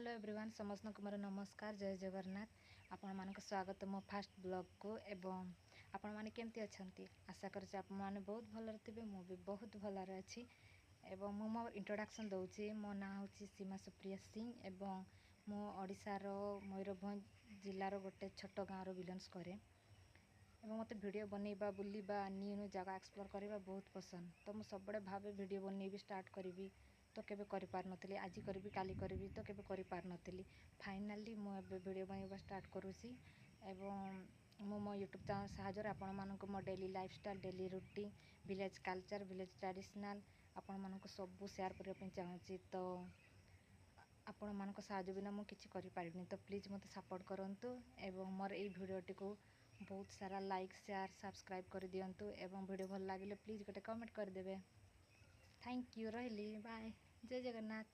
Hello everyone, ସମସ୍ତଙ୍କୁ ମୋର ନମସ୍କାର, ଜୟ ଜଗନ୍ନାଥ। ଆପଣମାନଙ୍କ ସ୍ୱାଗତ ମୋ ଫାଷ୍ଟ ବ୍ଲଗ୍କୁ। ଏବଂ ଆପଣମାନେ କେମିତି ଅଛନ୍ତି? ଆଶା କରୁଛି ଆପଣମାନେ ବହୁତ ଭଲରେ ଥିବେ। ମୁଁ ବି ବହୁତ ଭଲରେ ଅଛି। ଏବଂ ମୁଁ ମୋ ଇଣ୍ଟ୍ରୋଡକ୍ସନ୍ ଦେଉଛି। ମୋ ନାଁ ହେଉଛି ସୀମା ସୁପ୍ରିୟା ସିଂ ଏବଂ ମୁଁ ଓଡ଼ିଶାର ମୟୂରଭଞ୍ଜ ଜିଲ୍ଲାର ଗୋଟେ ଛୋଟ ଗାଁରୁ ବିଲଙ୍ଗସ୍ କରେ। ଏବଂ ମୋତେ ଭିଡ଼ିଓ ବନେଇବା, ବୁଲିବା, ନ୍ୟୁ ନ୍ୟୁ ଜାଗା ଏକ୍ସପ୍ଲୋର୍ କରିବା ବହୁତ ପସନ୍ଦ। ତ ମୁଁ ସବୁବେଳେ ଭାବେ ଭିଡ଼ିଓ ବନେଇବି, ଷ୍ଟାର୍ଟ କରିବି, ତ କେବେ କରିପାରୁନଥିଲି। ଆଜି କରିବି, କାଲି କରିବି, ତ କେବେ କରିପାରୁନଥିଲି। ଫାଇନାଲି ମୁଁ ଏବେ ଭିଡ଼ିଓ ବନେଇବା ଷ୍ଟାର୍ଟ କରୁଛି ଏବଂ ମୁଁ ମୋ ୟୁଟ୍ୟୁବ୍ ଚ୍ୟାନେଲ୍ ସାହାଯ୍ୟରେ ଆପଣମାନଙ୍କୁ ମୋ daily lifestyle, daily routine, village culture, village traditional ଆପଣମାନଙ୍କୁ ସବୁ ସେୟାର କରିବା ପାଇଁ ଚାହୁଁଛି। ତ ଆପଣମାନଙ୍କ ସାହାଯ୍ୟ ବିନା ମୁଁ କିଛି କରିପାରିବିନି। ତ ପ୍ଲିଜ୍ ମୋତେ ସପୋର୍ଟ କରନ୍ତୁ ଏବଂ ମୋର ଏଇ ଭିଡ଼ିଓଟିକୁ ବହୁତ ସାରା ଲାଇକ୍, ସେୟାର, ସବସ୍କ୍ରାଇବ୍ କରିଦିଅନ୍ତୁ ଏବଂ ଭିଡ଼ିଓ ଭଲ ଲାଗିଲେ ପ୍ଲିଜ୍ ଗୋଟେ କମେଣ୍ଟ କରିଦେବେ। Thank you, ରହିଲି, ବାଏ, ଜୟ ଜଗନ୍ନାଥ।